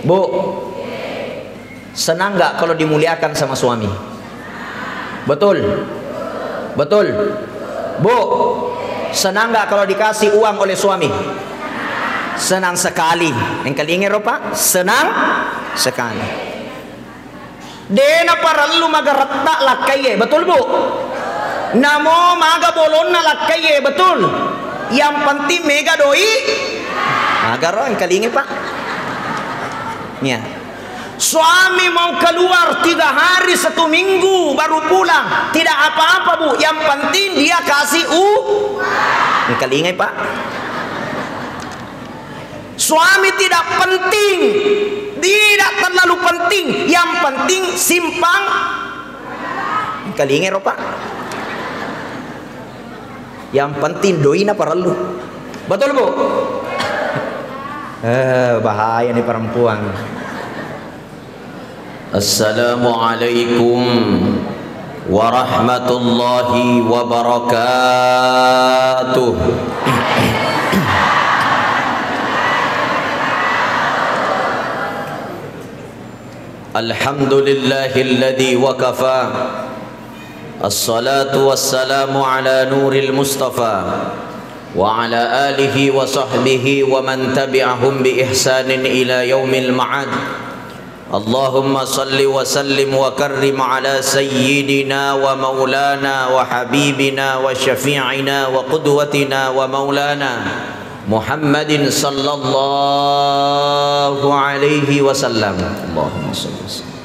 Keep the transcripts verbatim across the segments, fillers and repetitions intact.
Bu, senang nggak kalau dimuliakan sama suami? Betul? Betul? Bu, senang nggak kalau dikasih uang oleh suami? Senang sekali. Engkalingai ro, Pak? Senang sekali. De' naparellu magaretta lakkaiye, betul, Bu? Namo maga bolonna lakkaiye, betul? Yang penting mega doi. Magaro, engkalingai, Pak. Nia. Suami mau keluar tiga hari satu minggu baru pulang, tidak apa-apa, Bu. Yang penting dia kasih u-, engkalingai, Pak. Suami tidak penting, tidak terlalu penting. Yang penting simpang. Engkalingai ro, Pak. Yang penting doina parellu. Betul, Bu? Eh, bahaya nih perempuan. Assalamualaikum warahmatullahi wabarakatuh. Alhamdulillahilladzi wa kafa. Assalatu wassalamu ala nuril mustafa wa ala alihi wa sahbihi wa man tabi'ahum bi ihsanin ila yaumil ma'ad. Allahumma salli wa sallim wa karrim ala sayyidina wa maulana wa habibina wa syafi'ina wa qudwatina wa maulana Muhammadin sallallahu alaihi wasallam. Allahumma salli wa sallim.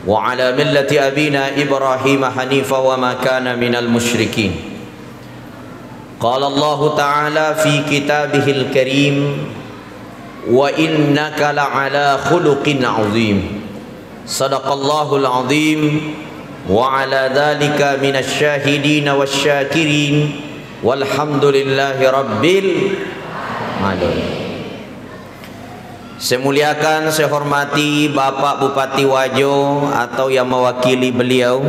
Wa ala millati abina Ibrahim hanifa wa ma kana minal musyrikin. Qala Allahu ta'ala fi kitabihil karim, "Wa innaka la'ala khuluqin azim." Sadaqallahul azim, wa ala dzalika minasy syahidin wasy syakirin, walhamdulillahi rabbil alamin. Saya muliakan, saya hormati Bapak Bupati Wajo atau yang mewakili beliau.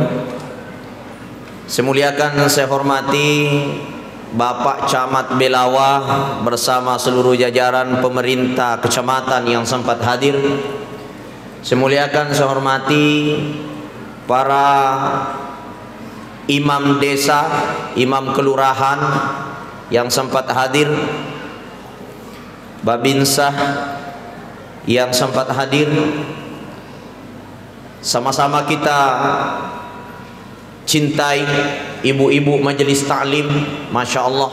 Saya muliakan, saya hormati Bapak Camat Belawa bersama seluruh jajaran pemerintah kecamatan yang sempat hadir. Saya muliakan, saya hormati para imam desa, imam kelurahan yang sempat hadir, Babinsa yang sempat hadir. Sama-sama kita cintai ibu-ibu majelis taklim, Masya Allah.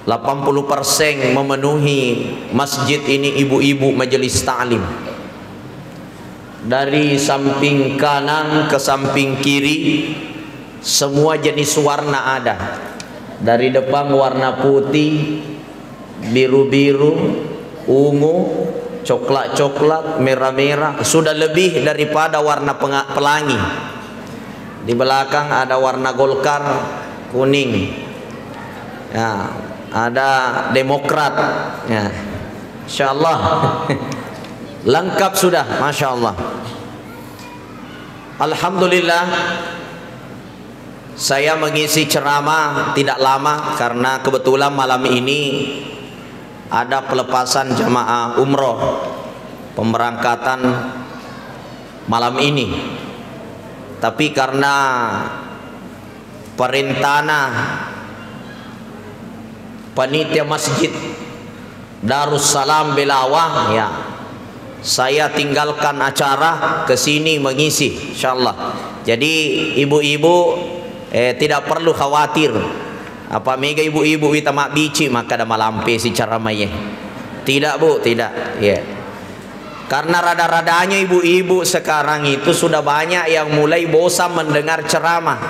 Delapan puluh persen memenuhi masjid ini ibu-ibu majelis taklim. Dari samping kanan ke samping kiri, semua jenis warna ada. Dari depan warna putih, biru-biru, ungu, coklat-coklat, merah-merah, sudah lebih daripada warna penga-, pelangi. Di belakang ada warna Golkar, kuning. Ya, ada Demokrat. Ya. Insya Allah. Lengkap sudah, Masya Allah. Alhamdulillah. Saya mengisi ceramah tidak lama karena kebetulan malam ini ada pelepasan jamaah umroh pemberangkatan malam ini. Tapi karena perintahna panitia masjid Darussalam Belawa, ya. Saya tinggalkan acara ke sini mengisi, insyaallah. Jadi, ibu-ibu, eh, tidak perlu khawatir. Apa mega ibu-ibu wita mabbici, maka ada malampe si ceramah, ya. Tidak, Bu, tidak. Ya. Karena rada-radanya ibu-ibu sekarang itu sudah banyak yang mulai bosan mendengar ceramah.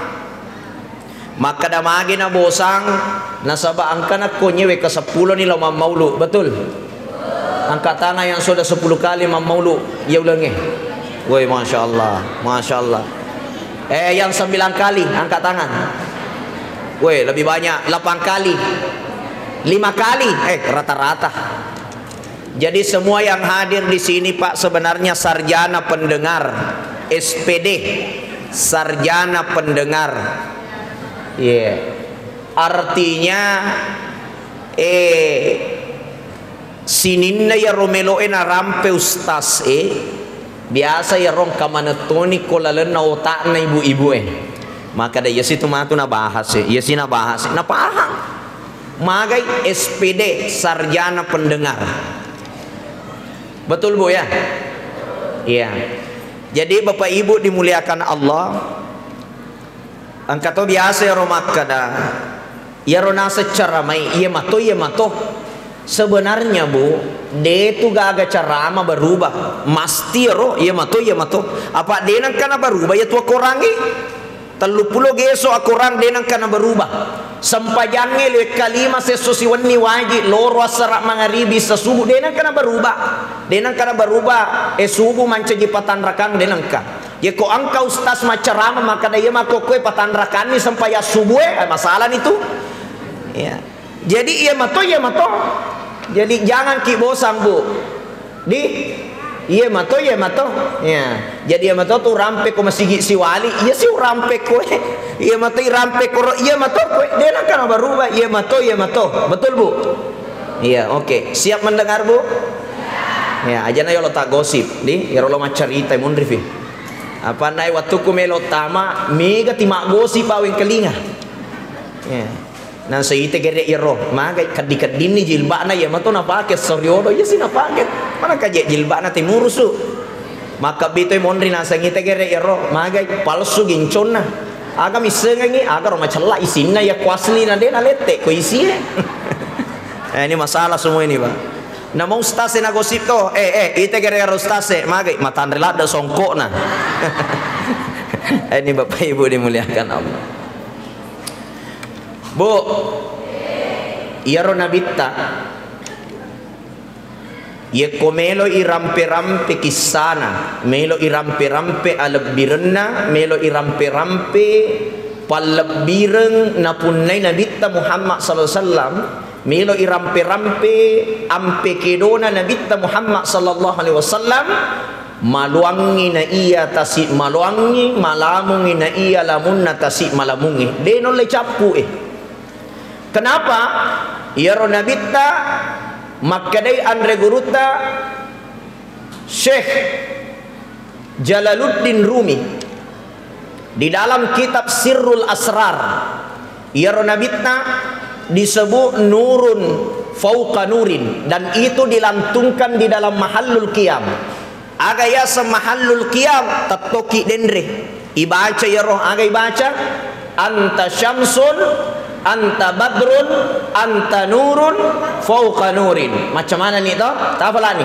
Makkeda magi nabosang, nasaba engka nakkonye wekka seppulo ni lao mammaulu, betul? Angkat tangan yang sudah sepuluh kali mammaulu, iya ulengnge. Woi, Masya Allah, Masya Allah. Eh, yang sembilan kali, angkat tangan. Woi, lebih banyak, delapan kali. Lima kali, eh, rata-rata. Jadi semua yang hadir di sini, Pak, sebenarnya sarjana pendengar, S P D, sarjana pendengar. Iya. Artinya, eh, Sininna iyaro melo'e narampe ustaz e, biasa iyaro engka manettoni ko lalenna otakna ibu-ibu e. Makkeda, "Iya situ matu nabahas e, iya si nabahas e." Napahang. Magai S P D, sarjana pendengar. Betul, Bu, ya? Iya. Jadi, Bapak Ibu dimuliakan Allah, engka to biasa iyaro makkeda, iyaro naseng ceramai, iya mato, iya mato. Sebenarnya, Bu, de tu gaga ceramah berubah. Masti ro, iya mato, iya mato. Apa de nengka naberubah iya tu akorangnge? Telluppulo geso akorang de nengka naberubah. Sempajangnge liwekka lima sesso siwenni wajib, loro assara mangaribi, sasubu de nengka naberubah. De nengka naberubah, e subu mancaji patanrakang de nengka. Yeko engka ustaz maccarama makkeda iya makkokkoe patanrakanni sempajang subue, eh, masalani tu. Iya. Jadi iya mato, iya mato. Jadi jangan ki bosang, Bu. Di iya mato, iya mato. Ya. Jadi iya mato tu rampe ko masigi siwali, iya si urampe koe. Iya mato irampe koro, iya mato koe. De nengka naberubah, iya mato, iya mato. Betul, Bu? Iya, oke. Siap mendengar, Bu? Ya, ajana yolo tak gosip, di, yaro lo maccarita munri fi. Apa nae wattuku melo tama, mega ti maggosip pa wengkalinga. Ya. Nang seite gere yero, magai keddi-keddinni jilbakna, iya mato napake soriodo, iya si napake. Mana kaje jilbakna timurusu. Makkabbi toi monri naseng ite gere yero, magai palsu ginconna. Aga missengengi, aga ro macella isinna, iya ko asli na de nalette ko isie. Eh, ini masalah semua ini, Pak. Nama ustaz e nagosip to, eh, eh, ite gere yero ustaz e, magai matanre ladde songkokna. Eh, ini Bapak Ibu dimuliakan Allah. Bu, iyaro nabitta, yekko melo irampe-rampe kissana, melo irampe-rampe alebbirenna, melo irampe-rampe pallebbireng napunnai Nabitta Muhammad sallallahu alaihi wasallam, melo irampe-rampe ampe kedona Nabitta Muhammad sallallahu alaihi wasallam, maluangngi na iya tasi maluangngi, malamungngi na iya lamunna tasi malamungngi. De naulle cappu e. Kenapa? Iyaro nabitta makkedai anre gurutta Syekh Jalaluddin Rumi di dalam kitab Sirrul Asrar, iyaro nabitta disebut nurun fauqa nurin, dan itu dilantunkan di dalam mahallul qiyam. Aga yaseng mahallul qiyam, tettoki denre. Ibaca iyaro, aga ibaca? Anta syamsun, anta badrun, anta nurun, fauqa nurin. Macam mana ni to? Tafalani.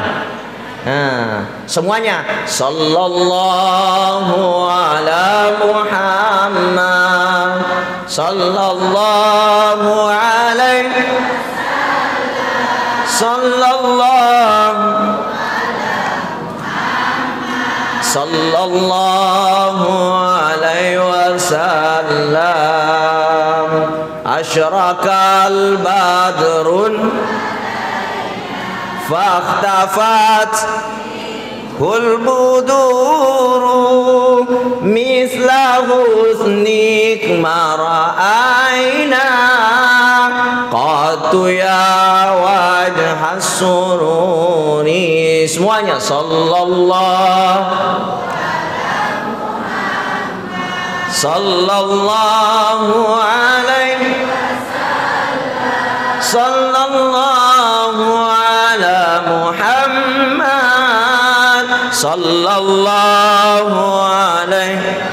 Nah, semuanya. Sallallahu ala Muhammad. Sallallahu alaihi. Sallallahu. Sallallahu alaihi wasallam. Asyraqal badrun fakhtafat hul buduru mithla husnik ma ra'aina qattu ya wajhas sururi. Semuanya, sallallahu, sallallahu alaihi, sallallahu ala Muhammad, sallallahu alaihi.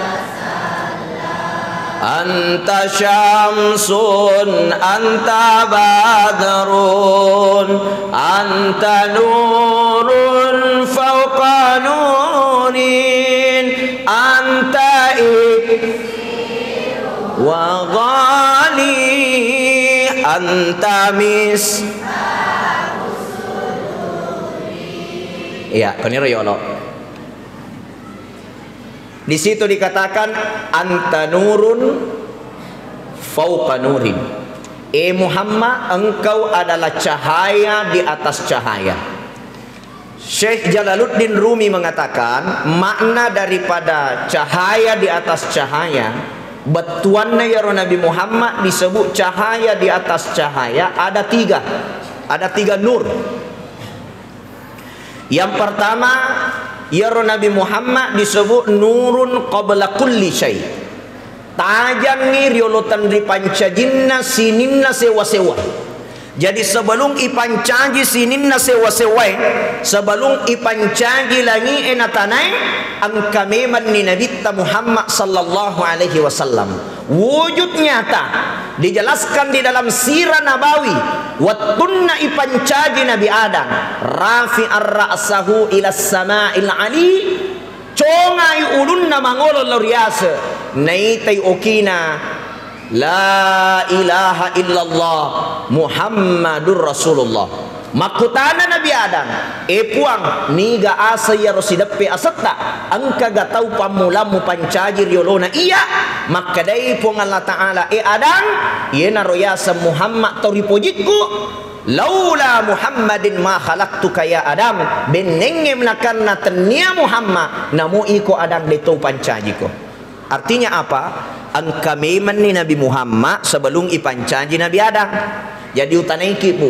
Anta syamsun, anta badrun, anta nurun fauqa nurin, anta ik-, wa ghali, anta mis-. Iya, koniro yolo. Di situ dikatakan, "Anta nurun fauqa nurin." Eh Muhammad, engkau adalah cahaya di atas cahaya. Syekh Jalaluddin Rumi mengatakan, makna daripada cahaya di atas cahaya, bettuanna yaro Nabi Muhammad disebut cahaya di atas cahaya, ada tiga. Ada tiga nur. Yang pertama, iyaro Nabi Muhammad disebut nurun qabla kulli syai. Tajangngi riolo tenri pancajinna sininna sewa-sewae. Jadi, sebelum ipancaji sininna sewa-sewae, sebelum ipancaji langi'e na tanae, engka memenni Nabitta Muhammad sallallahu alaihi wasallam. Wujud nyata dijelaskan di dalam sirah Nabawi, wettunna ipancaji Nabi Adam, rafi'ar ra'sahu ila sama'il ali, congai ulunna mangolo lao ri ase, naitai okina, "La ilaha illallah Muhammadur Rasulullah." Makkutana Nabi Adam, "E Puang, niga ase iyaro sideppe asetta? Engkaga tau pammulammu pancaji riolona iya?" Makkedai Puang Allah Ta'ala, "E Adam, iyenaro yaseng Muhammad tau ripojikku. Laula Muhammadin ma khalaqtuka ya Adam." Bennengnge nakarna tennia Muhammad, namo iko Adam de tau pancajiko. Artinya apa? Engka memenni Nabi Muhammad sebelum ipancaji Nabi Adam. Jadi utanaiki, Bu,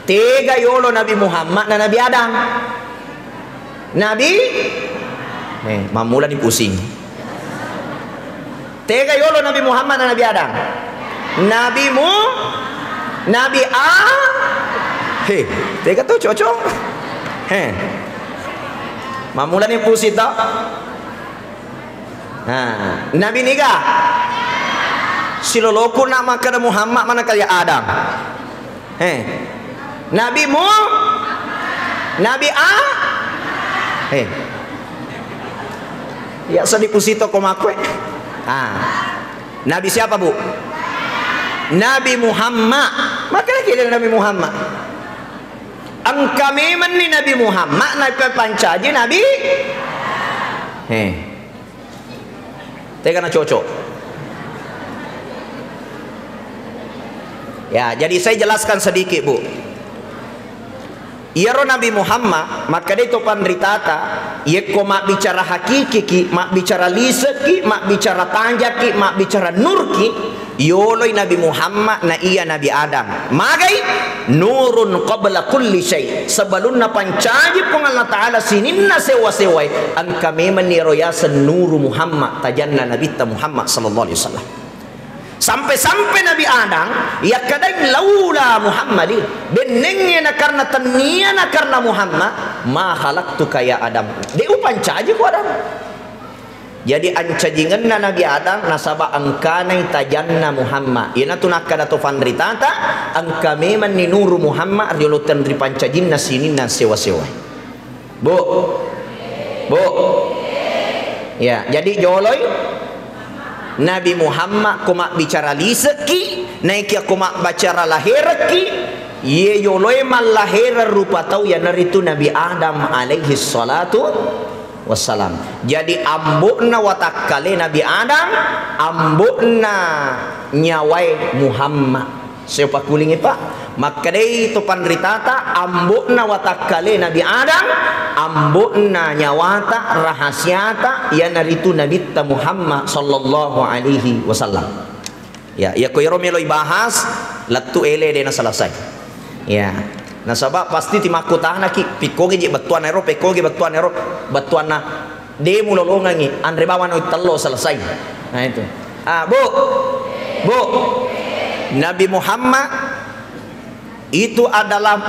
tega yolo Nabi Muhammad na Nabi Adam? Nabi? Eh, mammulani pusing. Tega yolo Nabi Muhammad na Nabi Adam? Nabi Mu? Nabi A? He, tega to cocok? He. Mammulani pusing to? Nah, Nabi niga? Siloloku na makkeda Muhammad mana kaya Adam. He. Nabi Mu? Nabi A? He. Ya, sedih pusito ko makwe. Ah. Nabi siapa, Bu? Nabi Muhammad. Makanya kira Nabi Muhammad. Engka memenni Nabi Muhammad, Nabi pancaji, Nabi. He. Tega na cocok. Ya, jadi saya jelaskan sedikit, Bu. Iyaro Nabi Muhammad, makkeda to panritata, yekko mabbicara hakikiki, mabbicara liseki, mabbicara tanjaki, mabbicara nurki, yoloi Nabi Muhammad na iya Nabi Adam. Magai? Nurun qabla kulli syai. Sebelumna pancaji Puang Allah Ta'ala sininna sewa-sewai, engka memenni ro yaseng Nuru Muhammad, tajanna Nabitta Muhammad sallallahu alaihi wasallam. Sampai-sampai Nabi Adam yakkadai, "Laula Muhammadin." Bennengnge na karena tennia na karena Muhammad, "Ma khalaqtuka ya Adam." De upancaji ku Adam. Jadi ancajingenna Nabi Adam nasaba engkanai tajanna Muhammad. Iyanatu nakkada to fanritata, engka memenni Nuru Muhammad riolo tenri pancajinna sininna sewa-sewa. Bu. Bu. Ya, jadi joloi Nabi Muhammad ko mabbicara lisekki, naiki ko mabbicara laherekki, ye yoloi mallahereng rupa tau yanaritu Nabi Adam alaihi salatu wassalam. Jadi ambo'na watakkale Nabi Adam, ambo'na nyawae Muhammad. Sio pakkulingi, Pak. Makkedai to panritata, ambo'na watakkale Nabi Adam, ambo'na nyawata, rahasiata, iyanaritu Nabitta Muhammad sallallahu alaihi wasallam. Ya, iya ko iyaro melo ibahas, lettu ele de na selesai. Ya. Nasaba pasti timakkutanaki, pikkogi je bettuanna ero, pikkogi bettuanna ero, bettuanna De mulolongengi, anre bawang nawi tello selesai. Nah, itu. Ah, Bu. Bu. Nabi Muhammad itu adalah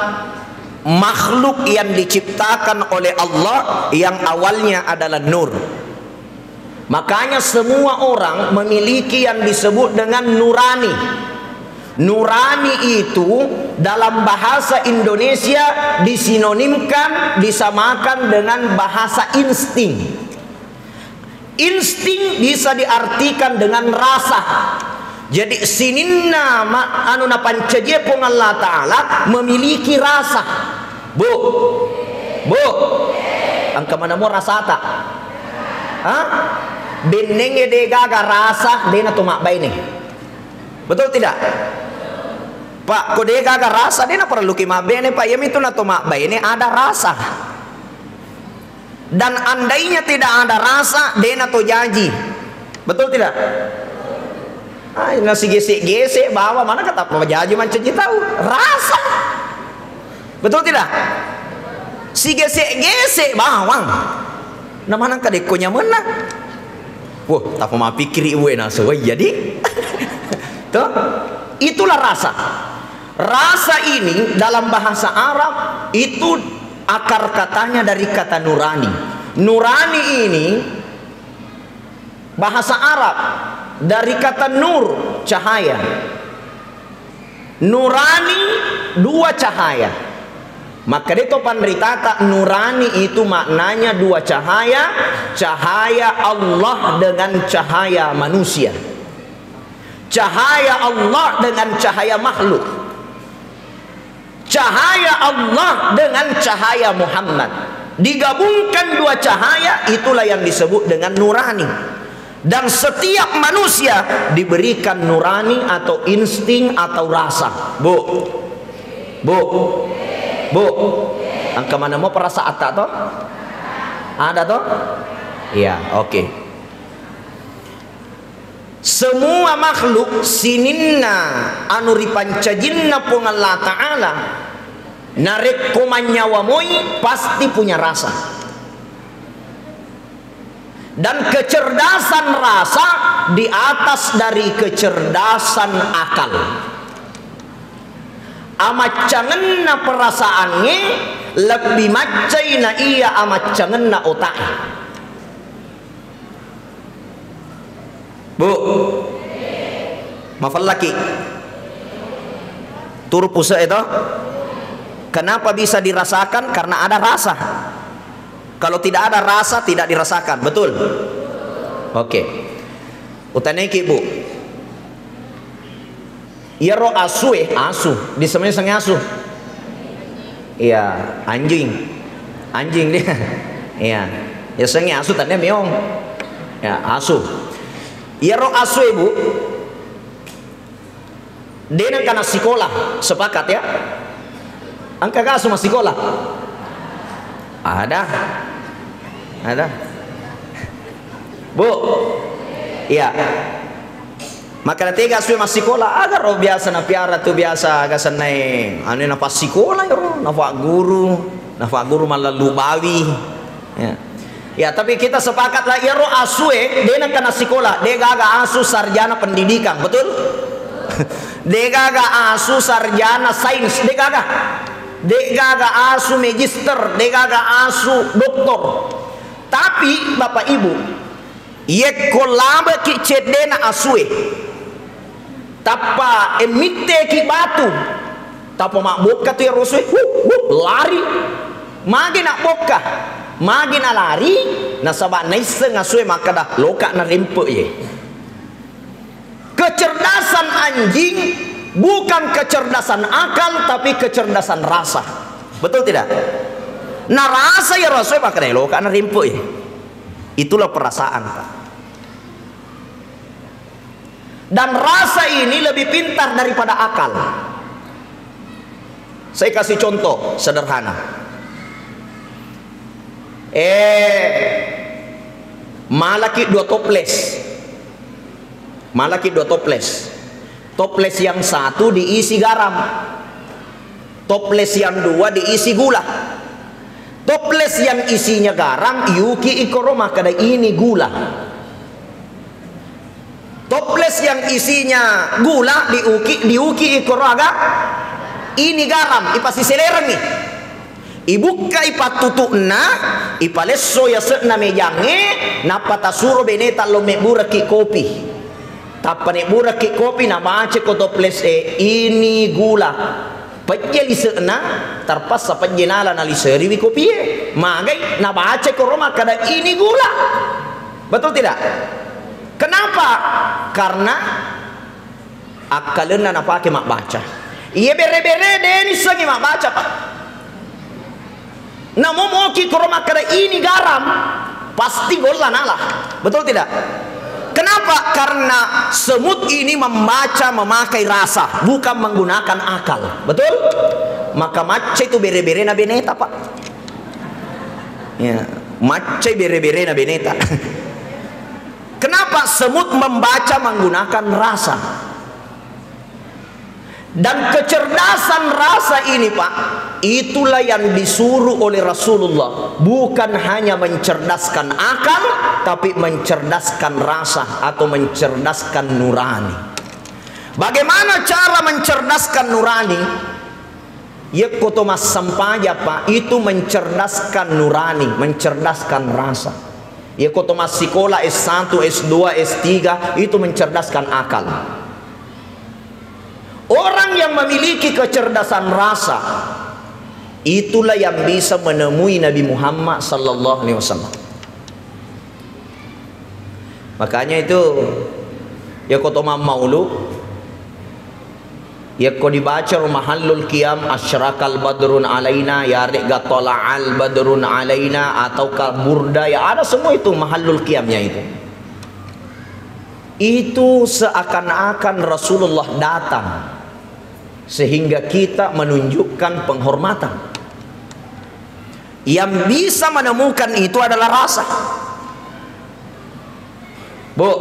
makhluk yang diciptakan oleh Allah yang awalnya adalah nur. Makanya semua orang memiliki yang disebut dengan nurani. Nurani itu dalam bahasa Indonesia disinonimkan, disamakan dengan bahasa insting. Insting bisa diartikan dengan rasa. Jadi, sininna ma-, anu napancajie Puang Allah Ta'ala memiliki rasa. Bu, Bu, engka manamo rasata? Hah? Bennenge de gaga rasa, de na to mabbaine. Betul tidak? Pak, ko de gaga rasa, de na perlu ki mabbene, Pak. Yamitu na to mabbaine ada rasa. Dan andainya tidak ada rasa, de na to jaji. Betul tidak? Ah, na sigese-gese bawa mana kata jaji mancaji tahu? Rasa. Betul tidak? Sigese-gese bawang. Namanang kadekko nyamenna. Wah, tapa mapikkiri uwe nasu. Wah, iya di. Toh? Itulah rasa. Rasa ini dalam bahasa Arab itu akar katanya dari kata nurani. Nurani ini bahasa Arab dari kata nur, cahaya. Nurani, dua cahaya. Makkeda to panritata, nurani itu maknanya dua cahaya, cahaya Allah dengan cahaya manusia. Cahaya Allah dengan cahaya makhluk. Cahaya Allah dengan cahaya Muhammad. Digabungkan dua cahaya, itulah yang disebut dengan nurani. Dan setiap manusia diberikan nurani atau insting atau rasa. Bu. Bu. Bu. Engka maneng mo perasaan ta to? Ada to? Iya, oke. Semua makhluk sininna anu ripancajinna Puang Allah Ta'ala, narekko mannyawa moi, pasti punya rasa. Dan kecerdasan rasa di atas dari kecerdasan akal. Amaccangenna perasaangnge lebbi maccai na iya amaccangenna otak'e. Bu, mafellaki. Turu puse'e to? Kenapa bisa dirasakan? Karena ada rasa. Kalau tidak ada rasa, tidak dirasakan. Betul? Oke. Utaneki, Bu. Iyaro asue, asu. Disemeng-semeng asu. Iya, anjing. Anjing dia. Iya. Ya, sengi asu, tanda meong. Ya, asu. Iyaro asue, Bu. De nengka nassikola, sepakat ya? Engka ga asu massikola? Ada. Ada. Bu. Iya. Makkeda tega asue massikola, aga ro biasa napiara tu biasa aga sennai anu napassikola ro, napagguru, napagguru mallallu bawi. Ya. Ya, tapi kita sepakatlah, iyaro asue, de nengka nassikola, de gaga asu sarjana pendidikan, betul? De gaga asu sarjana sains, de gaga. De gaga asu magister, de gaga asu doktor. Tapi, Bapak Ibu, iyekko labeki ceddena asue, tappa emmitteki batu, tappa mabbokka tu iyaro asue, wuh, wuh, lari. Magi nabbokka? Magi nalari? Nasaba naisseng asue makkeda, loka narempe ye. Kecerdasan anjing bukan kecerdasan akal, tapi kecerdasan rasa. Betul tidak? Narasa iyaro asue makkeda, loka narempe ye. Itulah perasaan, Pak. Dan rasa ini lebih pintar daripada akal. Saya kasih contoh sederhana. Eh, malaki dua toples. Malaki dua toples. Toples yang satu diisi garam. Toples yang dua diisi gula. Toples yang isinya garam, yuki ikoro makkeda ini gula. Toples yang isinya gula diuki, diuki ikoro aga? Ini garam, ipasiselerengngi. Ibukkai pattutu'na, ipalesso yase'na mejangnge, nappa tasuro beneta lo mebburaki kopi. Tappa nebburaki kopi, nabacako toples e, ini gula. Pejje lise'na, terpaksa pejje nala naliseriwi kopie. Magai, nabacako ro makkeda ini gula. Betul tidak? Kenapa? Karena akkalenna napake mabbaca. Iye bere-bere de nissengngi mabbaca, Pak. Namo moki koro makkeda ini garam, pasti golla nala. Betul tidak? Kenapa? Karena semut ini membaca memakai rasa, bukan menggunakan akal. Betul? Maka macca itu bere-berena beneta, Pak. Ya, maccai bere-berena beneta. Kenapa semut membaca menggunakan rasa? Dan kecerdasan rasa ini, Pak, itulah yang disuruh oleh Rasulullah. Bukan hanya mencerdaskan akal, tapi mencerdaskan rasa atau mencerdaskan nurani. Bagaimana cara mencerdaskan nurani? Yekko to massempajang, Pak, itu mencerdaskan nurani, mencerdaskan rasa. Yekko to massikola S satu, S dua, S tiga, itu mencerdaskan akal. Orang yang memiliki kecerdasan rasa, itulah yang bisa menemui Nabi Muhammad sallallahu alaihi wasallam. Makanya itu, yekko to mammaulu, yekko dibaca ro Mahallul Qiyam, asyraqal badrun alaina, yaregga tala'al badrun alaina, ataukah Burda, ya ada semua itu Mahallul Qiyamnya itu. Itu seakan-akan Rasulullah datang sehingga kita menunjukkan penghormatan. Yang bisa menemukan itu adalah rasa. Bu,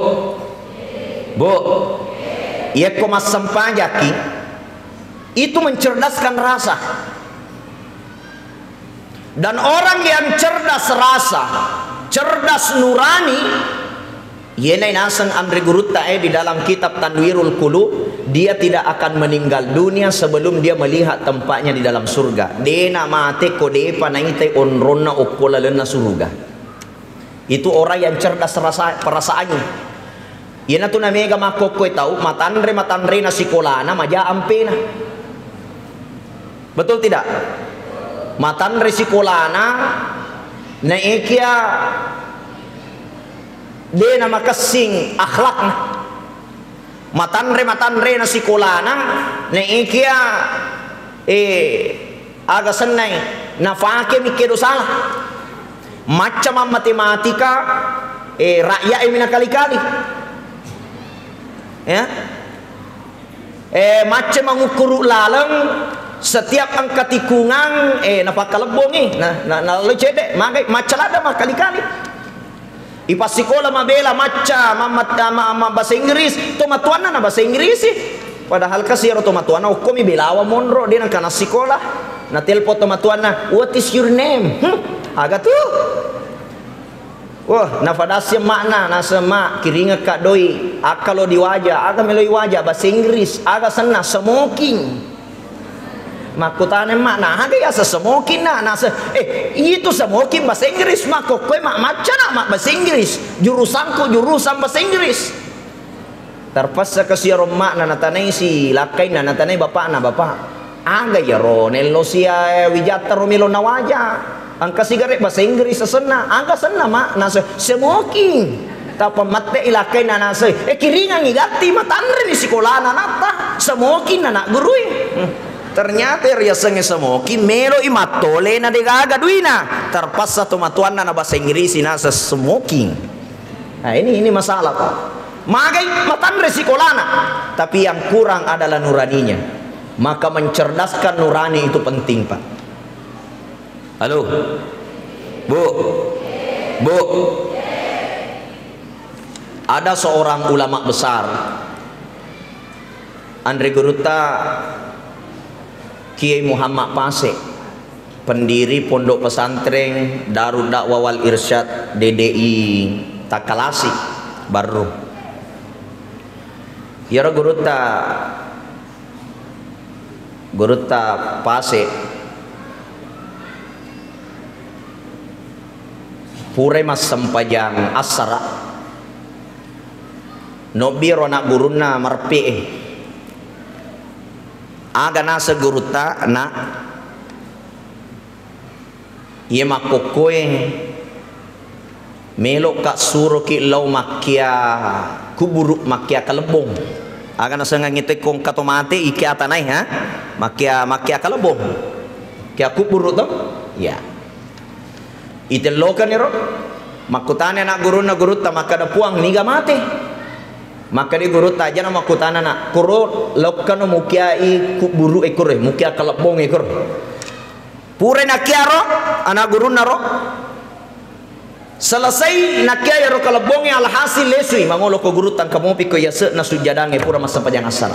Bu, yekko massempajaki, itu mencerdaskan rasa. Dan orang yang cerdas rasa, cerdas nurani, yena naseng anre gurutta e di dalam kitab Tanwirul Qulub, dia tidak akan meninggal dunia sebelum dia melihat tempatnya di dalam surga. Dena mate ko depa naitai onronna okko lalenna suruga. Itu orang yang cerdas rasa, perasaannya. Iyanatu namega makkokkoe tau, matanre-matanrena sikolana, maja ampena. Betul tidak? Matanre sikolana, naekia de namakessing akhlakna. Matanre-matanrena sikolana, naekia, eh, aga sennai, nafake mikke dosala. Macca mammatematika, eh, rakyat e minakali-kali. Ya. Eh, macca mangukkuru laleng, setiap engka tikungang, eh, napakkalebbongi, na, na, nalalo cedde, magai, macca ladde makkali-kali. Ipassikola mabela macca, mammat-, ma, ma, bahasa Inggris, tomatoanna na bahasa Inggris sih. Padahal kasi ero tomatoanna okkomi belawa monro, de nengka nassikola. Natelpon tomatoanna, "What is your name?" Hmm, aga tu? Wah, nafadassi emma'na, naseng, "Mak, kiringekka doi, akkalo diwaja, aga melo iwaja?" Bahasa Inggris, aga senna? Smoking. Makkutana emma'na, "Aga yaseng smoking na?" Naseng, "Eh, itu smoking bahasa Inggris, makkokkoe mak macca na mak bahasa Inggris. Jurusangku jurusan bahasa Inggris." Terpaksa kasi ero emma'na, natanai si lakkainna, natanai bapakna, "Bapak, aga iyaro nello sia, eh, wijatta ro melo nawaja? Engka sigare bahasa Inggris asenna, aga senna, Mak?" Nase, "Smoking." Tappa mette i lakkainna nase, "Eh, kiringangi gatti, matanreni sikolana natta, smoking na nak gurui." Hmm. Ternyata ero yasengnge smoking, melo i mattole na degaga duina. Terpaksa tomatoanna na bahasa Inggris nase smoking. Nah, ini, ini masalah, Pak. Magai matanre sikolana, tapi yang kurang adalah nuraninya. Maka mencerdaskan nurani itu penting, Pak. Halo? Bu? Bu? Ada seorang ulama besar, anre gurutta Kiai Muhammad Pasek, pendiri Pondok Pesantren Darud Dakwah wal Irsyad, D D I, Takalasi, Barru. Iyaro gurutta, gurutta Pasek, purai massempajang assara, nobbi ro anak gurunna mareppe'e. Aga naseng gurutta, "Nak, iye makkokkoe melo'ka suroki lao makkia kuburu, makkia kalebbong." Aga nasengngangi tekko engka to mate, ikki atanai, ha? Makkia, makkia kalebbong. Kia kuburu to? Iya. Itellokani ro. Makkutana anak gurunna gurutta, makkeda, "Puang, niga mate?" Makkeda gurutta, "Ajana makkutana, Nak, kuro lokkano mukiai kuburu e kuro, mukia kalebbong e kuro." Purai nakiaro anak gurunna ro, selesai nakia ero kalebbongnge, alhasil lesui, mangolo ko gurutta, engka mopi ko yase'na sujjadangnge pura massempajang assara.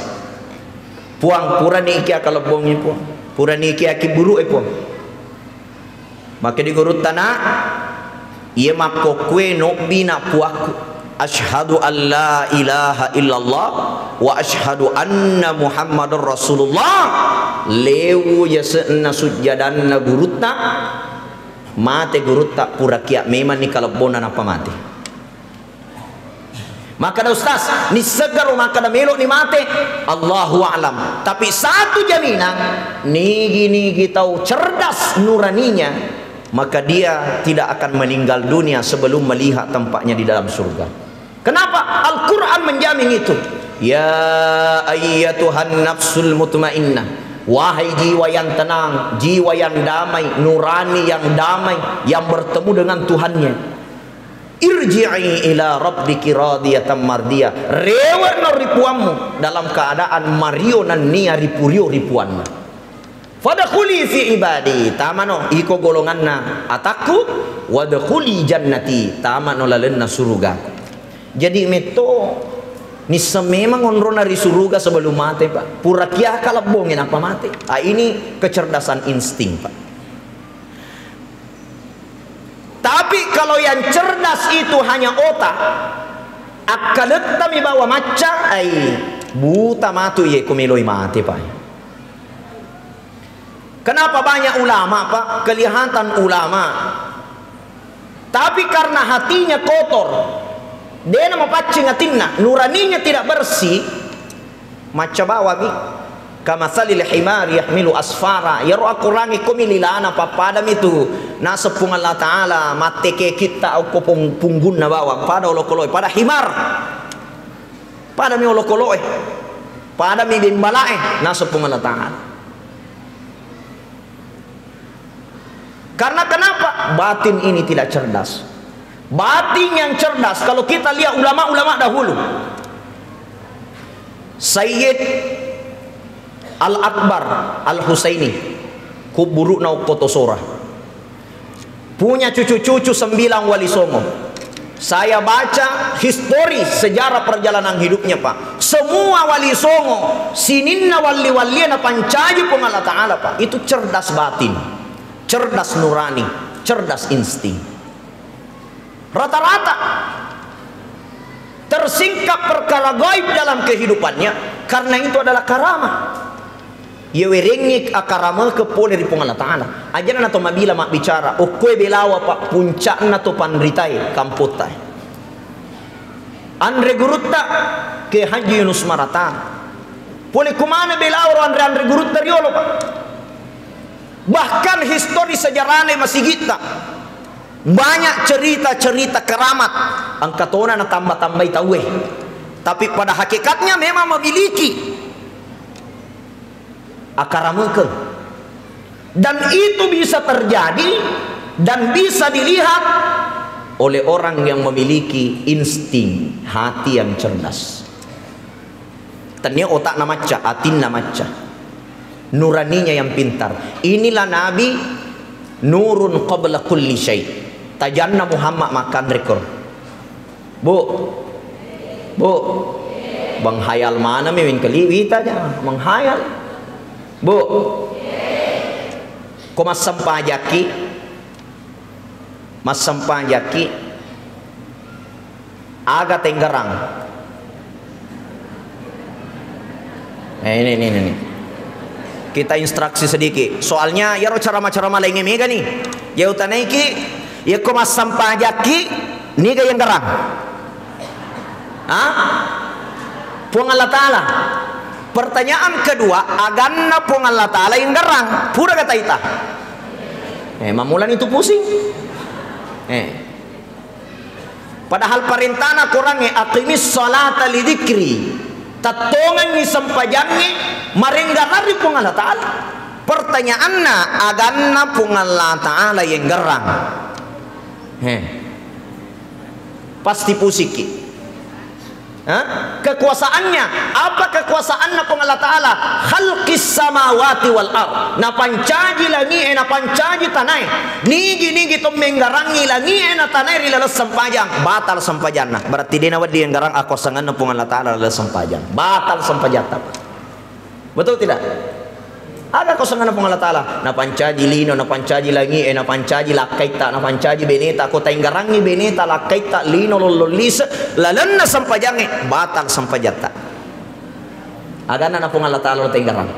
Puang, purani ikia kalebbongngi, Puang. Purani ikia kibburu'e, Puang. Makkeda gurutta, "Nak, iye makkokkue nobbi na puakku. Asyhadu an la ilaha illallah wa asyhadu anna Muhammadar Rasulullah." Lewu yase'na sujjadanna gurutta, mate gurutta, pura kia memanni kalebbonna nappa mate. Makkeda, "Ustaz, nisseggaro makkeda melo'ni mate?" Allahu a'lam. Tapi satu jaminan, nigi-nigi tau cerdas nuraninya, maka dia tidak akan meninggal dunia sebelum melihat tempatnya di dalam surga. Kenapa? Al-Quran menjamin itu. "Ya ayyatuhan nafsul mutmainnah." Wahai jiwa yang tenang, jiwa yang damai, nurani yang damai, yang bertemu dengan Tuhannya. "Irji'i ila rabbiki radiyatan mardiyah." Rewe'no ri Puammu dalam keadaan mario nennia ripurio ri Puanna. "Fadkhuli fi ibadi," tamano iko golonganna atakku, "wadkhuli jannati," tamano lalenna surugaku. Jadi metto nisseng memang onrona ri suruga sebelum mate, Pak. Pura kiaka lebbongnge nappa mate. Ah, ini kecerdasan insting, Pak. Tapi kalau yang cerdas itu hanya otak, akkalettami bawa macca, ai, buta matu iye ko meloi mate, Pak. Kenapa banyak ulama, Pak? Kelihatan ulama. Tapi karena hatinya kotor, dena mapaccing atinna, nuraninya tidak bersih, macca bawami. "Kamasalil himari yahmilu asfara." Iyaro akorangnge komi lilana, pappadami tu naseng Puang Allah Ta'ala, mattekekitta okko pung-, punggunna bawang, pada olokoloe, pada himar. Padami olokoloe. Padami bembalae, naseng Puang Allah Ta'ala. Karena kenapa? Batin ini tidak cerdas. Batin yang cerdas, kalau kita lihat ulama-ulama dahulu, Sayyid Al-Akbar Al-Husaini, kubburu'na okko Tosora, punya cucu-cucu sembilan Wali Songo. Saya baca histori sejarah perjalanan hidupnya, Pak. Semua Wali Songo, sininna walli-wallie napancaji Puang Allah Ta'ala, Pak. Itu cerdas batin, cerdas nurani, cerdas insting. Rata-rata tersingkap perkara gaib dalam kehidupannya, karena itu adalah karamah. Iye werengngi akaramekeng pole ri Puang Allah Ta'ala. Ajana nato mabila mabbicara, okkoe belawa, Pak, puncakna to panritae kampottae. Anre gurutta, Kiai Haji Yunus Maratana. Pole kumana belawa ro anre-anre gurutta riolo, Pak. Bahkan histori sejarahna masigitta, banyak cerita-cerita keramat, engka tona natamba-tambai tauwe. Tapi pada hakikatnya memang memiliki akaramekeng. Dan itu bisa terjadi dan bisa dilihat oleh orang yang memiliki insting hati yang cerdas. Tennia otakna macca, atinna macca. Nuraninya yang pintar. Inilah Nabi nurun qabla kulli syai. Tajanna Muhammad makkanre koro. Bu. Bu. Menghayal manami wengkali wita ja, menghayal. Bu. Ko massempajakki, massempajakki, aga tenggerang. Eh, ini, ini, ini, ini. Kita instruksi sedikit. Soalnya, iyaro ceramah-ceramah lainnya mega nih. Ya utanaiki, ya ko massempajakki, niga yang gerang. Hah? Puang Allah Ta'ala. Pertanyaan kedua, aganna Puang Allah Ta'ala yang gerang. Pura kata ita. Eh, mamulani tu pusing. Eh. Padahal parentana korangnge, "Aqimis salata li dzikri." Tattongengi sempajangnge marenggarari Puang Allah Ta'ala. Pertanyaanna, aganna Puang Allah Ta'ala yang gerang. He. Pasti pusiki. Hah? Kekuasaannya, apa kekuasaanna Puang Allah Ta'ala? Khalqis samawati wal ard. Napancaji langi'e, napancaji tanae. Nigi-nigi to menggarangi langi'e na tanae ri laleng sempajang, batal sempajanna. Berarti de nawedding enggarang akuasanganna Puang Allah Ta'ala laleng sempajang. Batal sempajatta. Betul tidak? Aga kosonganna Puang Allah Ta'ala? Napancaji lino, napancaji langi e, napancaji lakkaitta, napancaji beneta. Ko tainggarangngi beneta, lakkaitta, lino, lollong lise, lalenna sempajangnge, batal sempajatta. Aganna na Puang Allah Ta'ala lo tainggarang.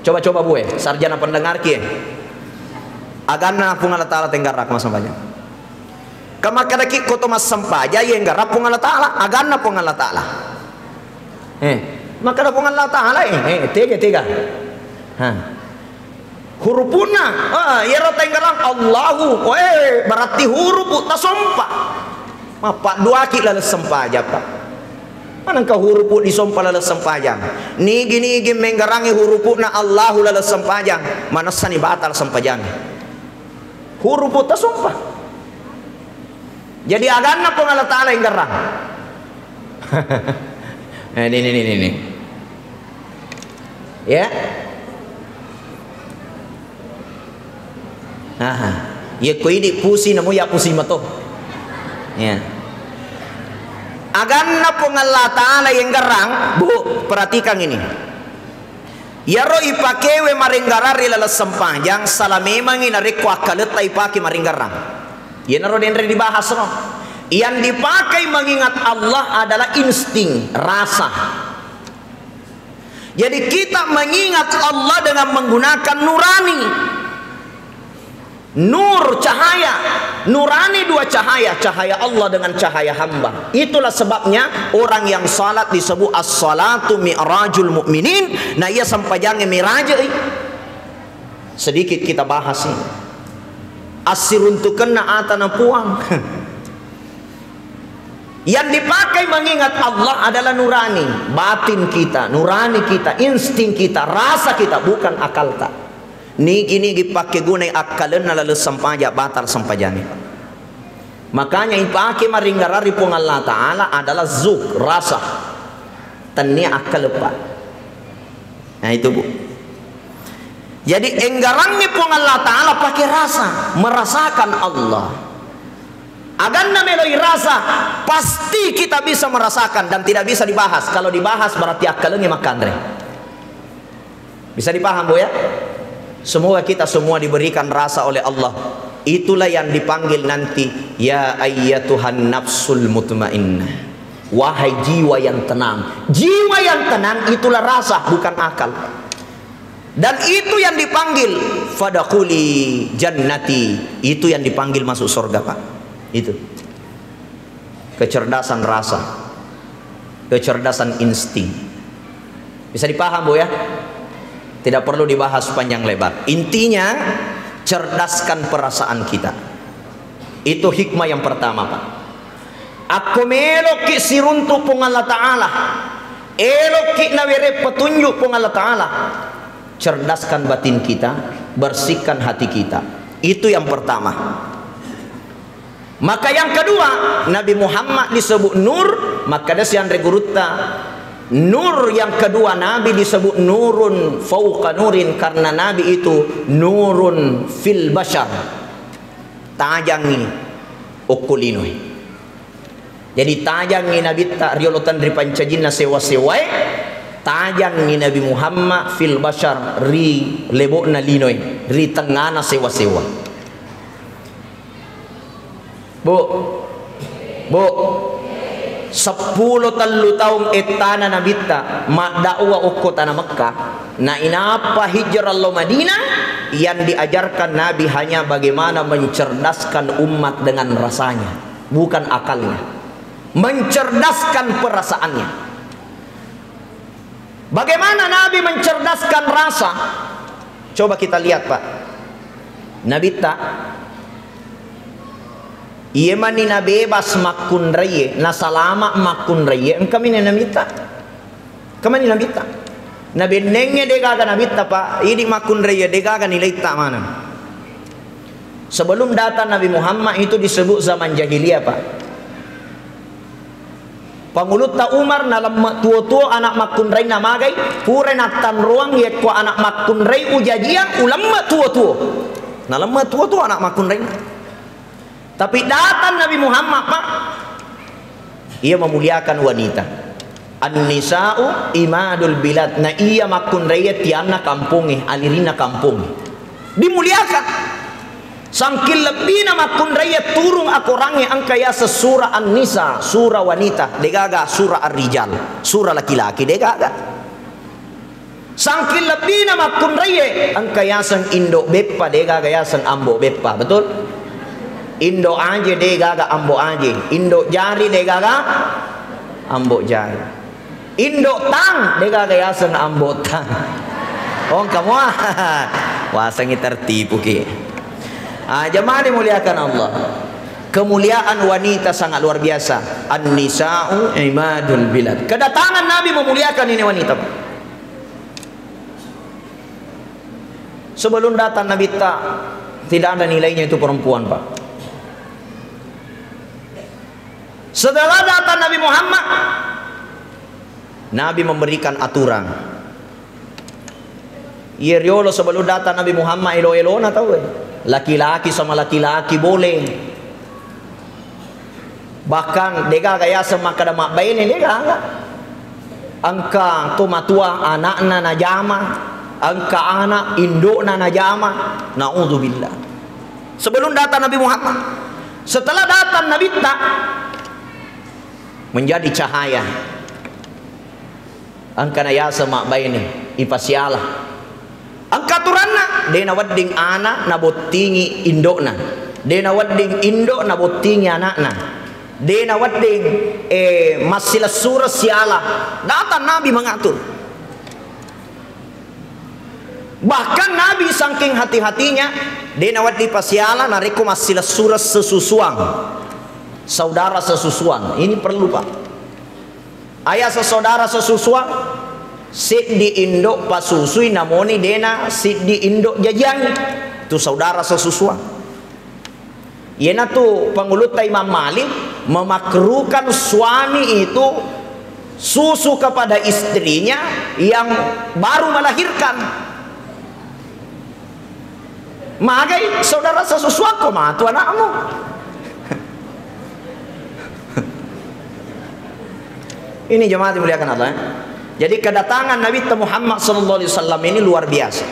Coba-coba bue, sarjana pendengarki e. Aganna na Puang Allah Ta'ala tainggarang massempajang. Kamakkadaki ko to massempajang, yenggarang Puang Allah Ta'ala, aganna Puang Allah Ta'ala. Eh, makkada Puang Allah Ta'ala, eh, eh, tega, tega. Ha. Hurupunna, ah, iyaro tainggarang Allahu, oh, eh, berarti hurupu tasompa. Mappadduaki laleng sempajang, Pak. Manengka hurupu disompa laleng sempajang. Nigi-nigi menggarangi hurupu'na Allahu laleng sempajang, manessani batal sempajang. Hurupu tasompa. Jadi aganna Puang Allah Ta'ala yang gerang. Eh, ini, ini, ini, ini. Ya. Aha. Iya ko idi pusi namo ya pusi mato. Ya. Aganna Puang Allah Ta'ala yang gerang, Bu, perhatikan ini. Iyaro ipakewe maringgarang ri laleng sempajang, sala memangi narekko akkaletta ipake maringgarang. Iyanaro denre dibahas ro. Yang dipakai mengingat Allah adalah insting, rasa. Jadi kita mengingat Allah dengan menggunakan nurani. Nur, cahaya. Nurani dua cahaya, cahaya Allah dengan cahaya hamba. Itulah sebabnya orang yang salat disebut as-salatu mi'rajul mu'minin. Nah, iya sempajangnge mirajai. Sedikit kita bahas ini. Assiruntukenna atana Puang. Yang dipakai mengingat Allah adalah nurani, batin kita, nurani kita, insting kita, rasa kita, bukan akalta. Nigi-nigi pakkegunai akkalenna laleng sempaja, batal sempajanna. Makanya ipake maringgarang ri Puang Allah Ta'ala adalah zuk, rasa. Tennia akkaleng, Pak. Nah, itu, Bu. Jadi, enggarangngi Puang Allah Ta'ala pakai rasa, merasakan Allah. Aganna meloi rasa, pasti kita bisa merasakan dan tidak bisa dibahas. Kalau dibahas, berarti akkalengngi makkanre. Bisa dipaham, Bu, ya? Semoga kita semua diberikan rasa oleh Allah. Itulah yang dipanggil nanti, "Ya ayyatuhan nafsul mutmainnah." Wahai jiwa yang tenang. Jiwa yang tenang itulah rasa, bukan akal. Dan itu yang dipanggil, "Fadkhuli jannati." Itu yang dipanggil masuk surga, Pak. Itu. Kecerdasan rasa. Kecerdasan insting. Bisa dipaham, Bu, ya? Tidak perlu dibahas panjang lebar. Intinya, cerdaskan perasaan kita. Itu hikmah yang pertama, Pak. Akko meloki siruntu Puang Allah Ta'ala, eloki nawere petunjuk Puang Allah Ta'ala, cerdaskan batin kita, bersihkan hati kita. Itu yang pertama. Maka yang kedua, Nabi Muhammad disebut nur, maka desi anre gurutta, nur yang kedua Nabi disebut nurun fauqa nurin, karena Nabi itu nurun fil bashar. Tajangngi okko linoe. Jadi tajangngi Nabitta riolo tenri pancajinna sewa-sewae, tajangngi Nabi Muhammad fil bashar ri lebo'na linoe, ri tengngana sewa-sewa. Bu, Bu, seppulo tellu taung ettana Nabitta maddakwa okko tana Mekkah, na inappa hijrah lao Madinah, yang diajarkan Nabi hanya bagaimana mencerdaskan umat dengan rasanya, bukan akalnya. Mencerdaskan perasaannya. Bagaimana Nabi mencerdaskan rasa? Coba kita lihat, Pak. Nabitta, iye mani nabebas makkunraie, nasalama makkunraie, engka mani Nabitta. Engka mani Nabitta. Nabennengnge degaga Nabitta, Pak. Idi makkunraie degaga nilaitta maneng. Sebelum datang Nabi Muhammad itu disebut zaman jahiliyah, Pak. Pangulutta Umar nalemme tuo-tuo anak makkunrainna magai, pura nattanroang yekko anak makkunrai ujajiang ulemme tuo-tuo. Nalemme tuo-tuo anak makkunrainna. Tapi datang Nabi Muhammad, Pak, ia memuliakan wanita. An-nisa'u imadul bilad. Na iya makkunraiye tianna kampongnge, alirinna kampongnge. Dimuliakan. Sangking lebbina makkunraiye turung akorangnge engka yaseng sura An-Nisa, sura wanita, degaga sura Ar-Rijal, sura laki-laki, degaga. Sangking lebbina makkunraiye, engka yaseng indo beppa, degaga yaseng ambo beppa, betul? Indo aje, degaga ambo aje. Indo jari, degaga ambo jari. Indo tang, degaga yaseng ambo tang. Oh, engka mua. Wasengngi tertipu ki. Ah, jamaah dimuliakan Allah. Kemuliaan wanita sangat luar biasa. An-nisa'u imadul bilad. Kedatangan Nabi memuliakan ini wanita, Pak. Sebelum datang Nabi ta, tidak ada nilainya itu perempuan, Pak. Setelah datang Nabi Muhammad, Nabi memberikan aturan. Iya riolo sebelum datang Nabi Muhammad, elo-elona tau, eh. Laki-laki sama laki-laki boleh. Bahkan degaga yaseng makkeda mabbaine, degaga. Engka to matua anakna najama, engka anak indokna najama. Naudzubillah. Sebelum datang Nabi Muhammad, setelah datang Nabi ta, menjadi cahaya. Engkana yaseng mabbaine, ipasiala. Engka aturanna, de nawedding ana nabottingi indokna. De nawedding indo nabottingi anakna. De nawedding, eh, massilessureng siala. Datang Nabi mengatur. Bahkan Nabi saking hati-hatinya, de nawedding pasiala narekko massilessureng sesusuang. Saudara sesusuang. Ini perlu, Pak. Ayaseng saudara sesusuang, siddi indo pasusui namoni dena siddi indo jajiangi. Tu saudara sesusuang. Iyanatu pangulutta Imam Malik memakruhkan suami itu susu kepada istrinya yang baru melahirkan. Magai saudara sesusuakko matu anakmu. Ini jemaah dimuliakan Allah, ya. Jadi kedatangan Nabi Muhammad sallallahu alaihi wasallam ini luar biasa.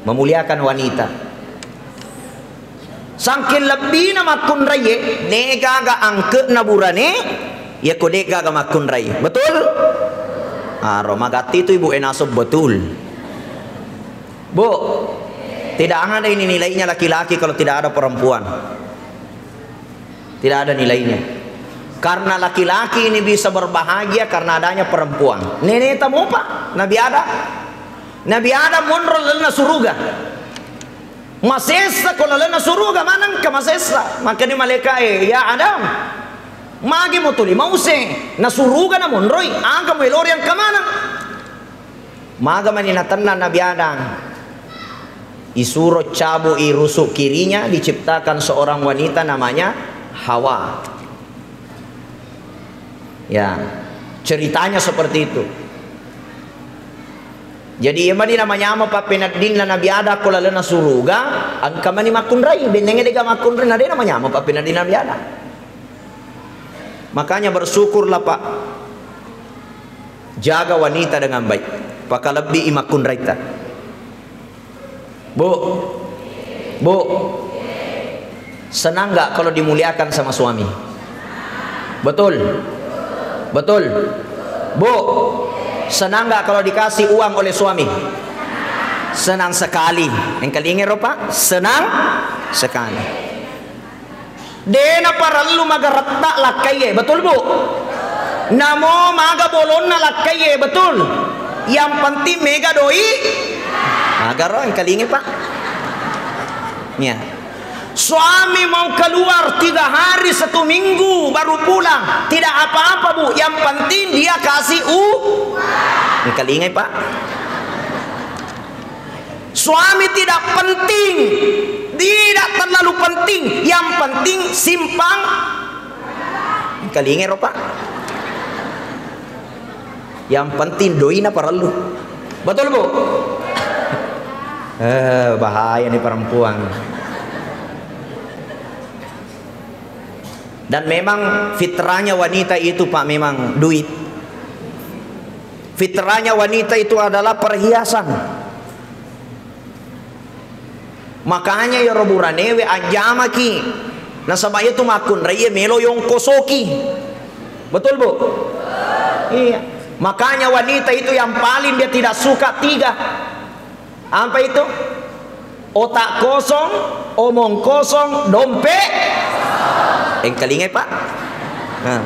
Memuliakan wanita. Sangking lebbina makkunraie, degaga angke'na burane, yakko degaga makkunrai. Betul? Aro, magatti tu ibu e naseng betul. Bu, tidak ada ini nilainya laki-laki kalau tidak ada perempuan. Tidak ada nilainya. Karena laki-laki ini bisa berbahagia karena adanya perempuan. Neneta mopa, Nabi Adam. Nabi Adam monro lalenna suruga. Masessa ko lalenna suruga, manengka masessa. Makanya malaikat e, "Ya Adam, magi mo tuli mause? Na suruga na monroi, aga mo elori engka maneng?" Maga mani natenna Nabi Adam. Isuro cabui rusuk kirinya, diciptakan seorang wanita namanya Hawa. Ya, ceritanya seperti itu. Jadi, iya mani namanyama pappeneddinna Nabi Adam ko lalenna suruga, engka mani makkunrai, bennengnge dega makkunrai, na de namanyama pappeneddinna Nabi Adam. Makanya bersyukurlah, Pak. Jaga wanita dengan baik. Pakalebbii makkunraita. Bu, Bu, senang nggak kalau dimuliakan sama suami? Betul? Betul? Bu, senang nggak kalau dikasih uang oleh suami? Senang sekali. Engkalingero, Pak? Senang sekali. De naparellu magaretta lakkaiye, betul, Bu? Namo maga bolonna lakkaiye, betul? Yang penting mega doi. Magaro engkalingi, Pak. Ya. Suami mau keluar tiga hari satu minggu baru pulang, tidak apa-apa, Bu. Yang penting dia kasih u. Engkalingi, Pak. Suami tidak penting, tidak terlalu penting. Yang penting simpang. Engkalingero, Pak. Yang penting doina parellu. Betul, Bu? Eh, bahaya nih perempuan. Dan memang fitrahnya wanita itu, Pak, memang duit. Fitrahnya wanita itu adalah perhiasan. Makanya iyaro buranewe ajjamaki. Nasaba iyatu makkunrai melo yongkosoki. Betul, Bu? Iya. Makanya wanita itu yang paling dia tidak suka tiga. Apa itu? Otak kosong, omong kosong, dompet. Engkalingai, Pak. Nah.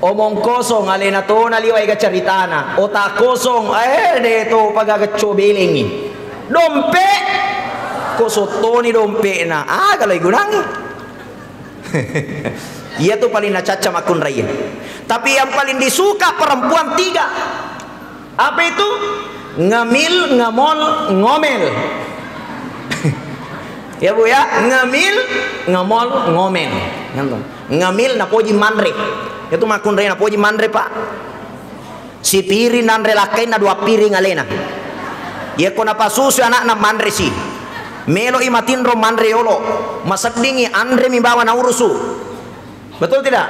Omong kosong, alena tona liwa ega caritana. Otak kosong, eh, de to pagaga cobelengi. Dompet, kosong toni dompetna. Ah, kalau igunangi. Iya tu paling nacacca makkunrai. Tapi yang paling disuka perempuan tiga. Apa itu? Ngemil, ngemol, ngomel. Ya, Bu, ya, ngemil, ngemol, ngomel. Ngemil napoji manre. Itu makkunrai napoji manre, Pak. Sipiring nanre lakkainna dua piring alena. Yekko napasusui anakna manresi. Meloi matinro manre yolo. Maseddingi anremi bawa naurusu. Betul tidak?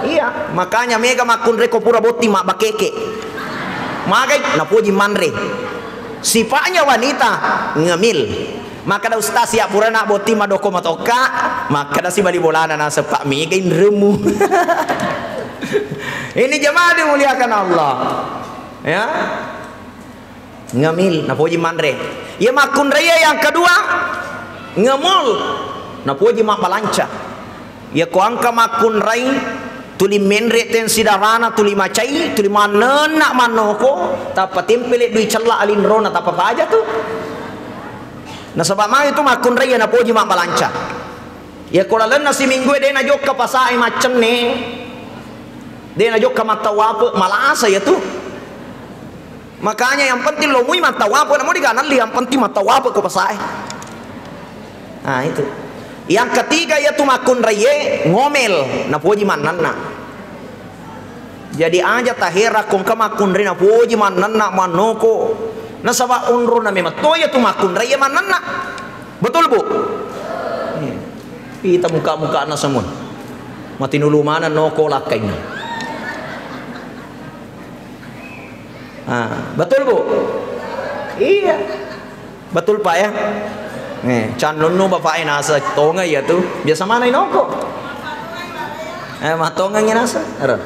Iya, makanya mega makkunrai ko pura botting mabbakeke. Magai napoji manre. Sifatnya wanita ngemil. Makkeda ustaz, ya purana botting madoko matokka, makkeda si bali bolana naseng, Pak, mega inremu. Ini jemaah dimuliakan Allah. Ya. Ngemil, napoji manre. Iya makkunrai yang kedua, ngemol, napoji mabbalanca. Iya ko engka makkunrai, tuli menre tensi darana, tuli macai, tuli mannenna mannoko, tappa tempele dui cella alinrona, tappa paja tu. Nasaba magi tu makkunrai iya napoji mabbalanca. Iya ko lalenna siminggu e de najokka pasae maccenne, de najokka mattawape, malasa iya tu. Makanya yang penting lo mui mattawape, namu diganalli, yang penting mattawape ko pasae. Nah, itu. Yang ketiga yatu makkunraie ngomel, napoji mannenna. Jadi aja tahera ko engka makkunrai napoji mannenna mannoko. Nasaba onrona memang to yatu makkunraie mannenna. Betul, Bu? Iya. Ita muka-mukana semua. Matinulu maneng noko lakkainna. Ah, betul, Bu? Iya. Betul, Pak, ya? Eh, cannunnu bapak e nasa tonga iya tu. Biasa mana inoko? Eh, matonga ngi nasa. Ero.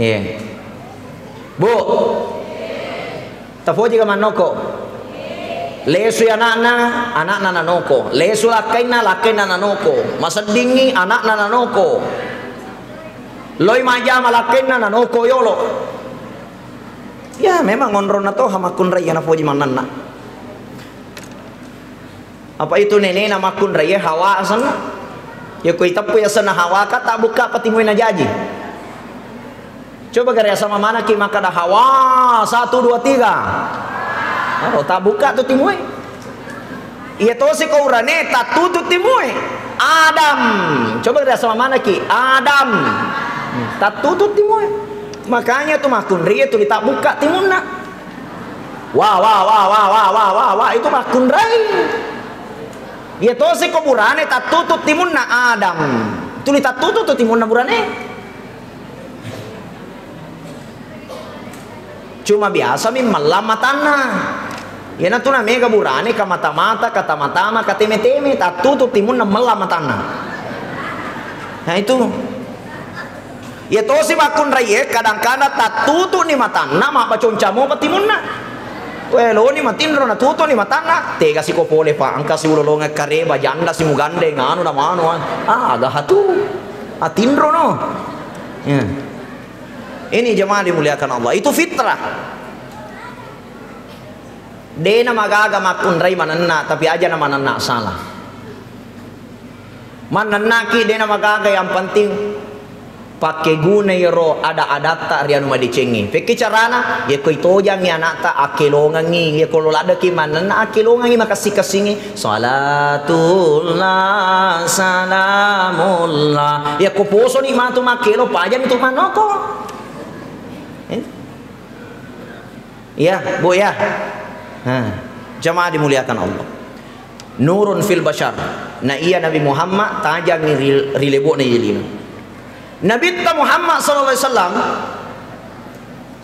Iya. Bu. Tapoji ka mannoko? Lesui anakna, anakna nanoko. Lesu lakkainna, lakkainna nanoko. Maseddingi anakna nanoko. Loi majjama lakkainna nanoko yolo. Ya, memang onronna toha makkunrai iya napoji mannenna. Apa itu nenena makkunrai iya Hawa asenna? Ya ko iteppu asenna Hawa ka, tabbukka pa timue najaji. Coba gare asama manaki makkada Hawa, satu, dua, tiga. Oh, tabbukka tu timue. Iya tosi ko urane tattutu timue. Adam. Coba gare asama manaki Adam. Tattutu timue. Makanya tu makkunrai iya tuli tabbukka timunna. Wah, wah, wah, itu makkunrai. Iya tosi ko burane tattutu timunna Adam. Tuli tattutu tu timunna burane. Cuma biasa mi mellang matanna. Iyana tu na mega burane ka mata-mata, ka tama-tama, ka teme-teme, tattutu timunna mellang matanna. Nah, itu. Iya tosi makkunraie, kadang-kadang tattutu ni matanna, mabbaconca mopa timunna. Weloni matinro natutu ni matanna, tega siko pole, Pak, engka si ulolongeng kareba, janda si mugandeng, anu na manu, ah, aga hatu. Atinro no. Ya. Ini jemaah dimuliakan Allah, itu fitrah. Dena magaga makkunrai manenna, tapi aja na manenna salah. Mannennaki dena magaga, yang penting pakkeguna iyaro ada-adatta ri anu madecengnge. Pekki carana, yekko itojangngi anakta, akkelongengngi, yekko lo laddeki mannenna, akkelongengngi makessing-kessingngi, salatullah, salamullah. Yekko posoni matu makkelo, pajani tu mannoko. Eh? Iya, Bu, ya. Nah, jamaah dimuliakan Allah. Nurun fil bashar. Na iya Nabi Muhammad tajangngi ri, ri lebo'na iye lino. Nabitta Muhammad sallallahu alaihi wasallam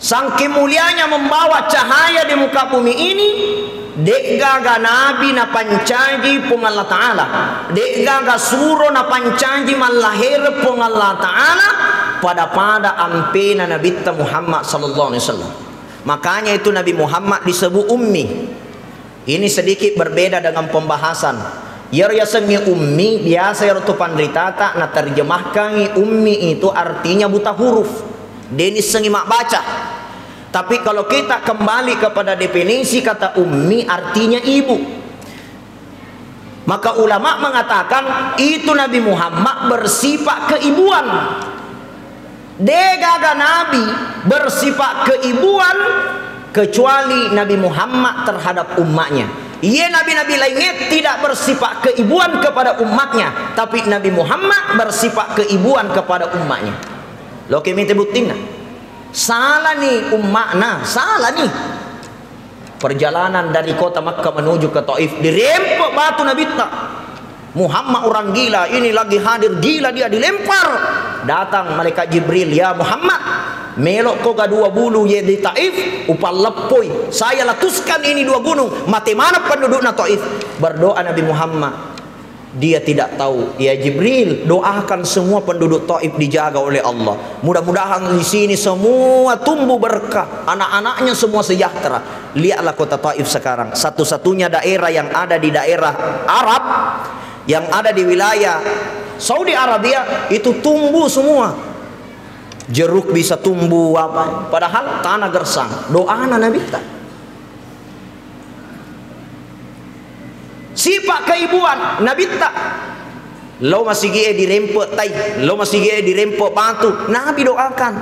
Sangking mulianya membawa cahaya di muka bumi ini, de'gaga nabi napancaji Puang Allah Ta'ala, de'gaga suro napancaji mallahere Puang Allah Ta'ala pada-pada ampena Nabitta Muhammad sallallahu alaihi wasallam. Makanya itu Nabi Muhammad disebut ummi. Ini sedikit berbeda dengan pembahasan. Iyaro yasengnge ummi, biasa iyaro tu panritata naterjemahkangngi ummi itu artinya buta huruf. De nissengngi mabbaca. Tapi kalau kita kembali kepada definisi kata ummi, artinya ibu. Maka ulama mengatakan itu Nabi Muhammad bersifat keibuan. De'gaga nabi bersifat keibuan kecuali Nabi Muhammad terhadap umatnya. Iye nabi-nabi lainnya tidak bersifat keibuan kepada umatnya, tapi Nabi Muhammad bersifat keibuan kepada umatnya. Loke mite buttinna. Salah ni umma'na, salah ni. Perjalanan dari kota Makkah menuju ke Taif, dirempe batu Nabitta. Muhammad orang gila, ini lagi hadir gila, dia dilempar. Datang malaikat Jibril, "Ya Muhammad, melokko ga dua bulu ye di Taif, upalleppoi. Saya letuskan ini dua gunung, mate maneng pendudukna Taif." Berdoa Nabi Muhammad. Dia tidak tahu. "Ya Jibril, doakan semua penduduk Taif dijaga oleh Allah. Mudah-mudahan di sini semua tumbuh berkah, anak-anaknya semua sejahtera." Lihatlah kota Taif sekarang, satu-satunya daerah yang ada di daerah Arab, yang ada di wilayah Saudi Arabia, itu tumbuh semua. Jeruk bisa tumbuh apa? Padahal tanah gersang. Doana Nabitta. Sifat keibuan Nabitta. Lo masigi'e dirempe tai, lo masigi'e dirempe batu. Nabi doakan.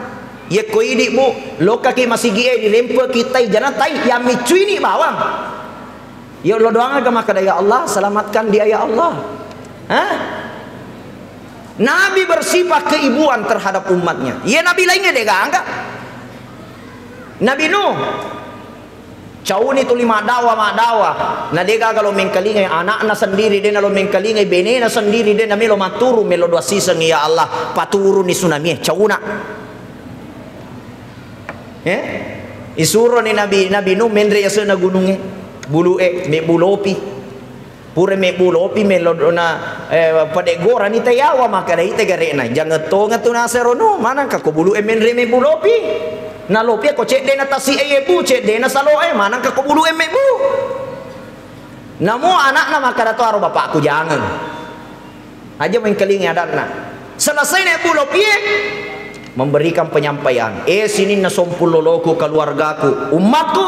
Yekko idi, Bu, lokaki masigi'e dirempe ki tai, jana tai, yang miccuini bawang. Yo lo doang aga makkeda, "Ya Allah, selamatkan dia ya Allah." Hah? Nabi bersifat keibuan terhadap umatnya. Ye nabi lainnya de gaga. Nabi Nuh, cauni tuli maddawa, maddawa. Na de gaga lo mengkalingai, anakna sendiri de na lo mengkalingai, benena sendiri de na melo matturu, melo doa siseng, "Ya Allah, paturuni tsunami e, cauna." Eh? Isuroni Nabi, Nabi Nuh menre yase'na gunungnge, bulu'e, mebbu lopi. Pura mebbu lopi, melo na, eh, padeggorani tayawa, makkedai tegare'na, "Jangeng tongeng tu nasero Nuh, manengka ko bulu'e menre mebbu lopi. Na lopi ko ceddena tasi'e yebbu, ceddena salo'e, manengka ko bulu'e mebbu." Namo anakna makkeda to, "Aro bapakku jangeng." Aja mengkalingi adanna. Selesai naik pulau pie, memberikan penyampaian. Eh, sininna sompung loloku, keluargaku, ummatku,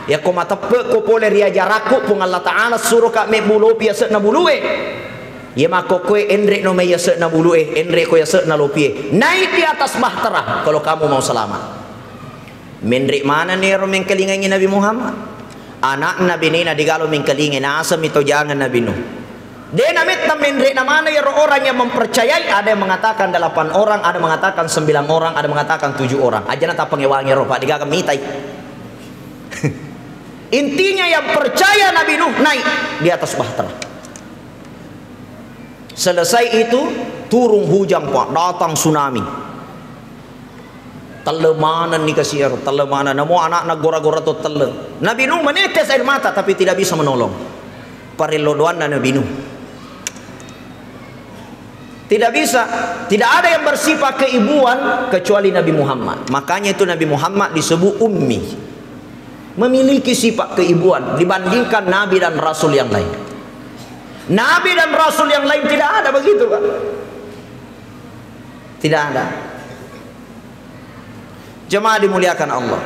yakko mateppe ko pole ri ajarakku, Puang Allah Ta'ala suroka mebbu lopi yase'na bulue. Ye makkokkoe enre no mai yase'na bulue, enre ko yase'na lopie. Naik di atas bahtera kalau kamu mau selamat. Menre manenni ero mengkalingaingi Nabi Muhammad. Anakna, benena digalo mengkalingai, nasemmi to jangeng Nabi Nuh. De nametta menre na maneng ero orang yang mempercayai, ada yang mengatakan delapan orang, ada mengatakan sembilan orang, ada mengatakan tujuh orang. Aja na tapangewangi ero, Pak, degaga mitai. Intinya yang percaya Nabi Nuh naik di atas bahtera. Selesai itu, turun hujan, Pak, datang tsunami. Telle manenni kasi ero, telle maneng. Namo anakna gora-gora to telle. Nabi Nuh menetes air mata, tapi tidak bisa menolong. Parello doanna Nabi Nuh. Tidak bisa, tidak ada yang bersifat keibuan kecuali Nabi Muhammad. Makanya itu Nabi Muhammad disebut ummi. Memiliki sifat keibuan dibandingkan nabi dan rasul yang lain. Nabi dan rasul yang lain tidak ada begitu, Pak. Tidak ada. Jemaah dimuliakan Allah.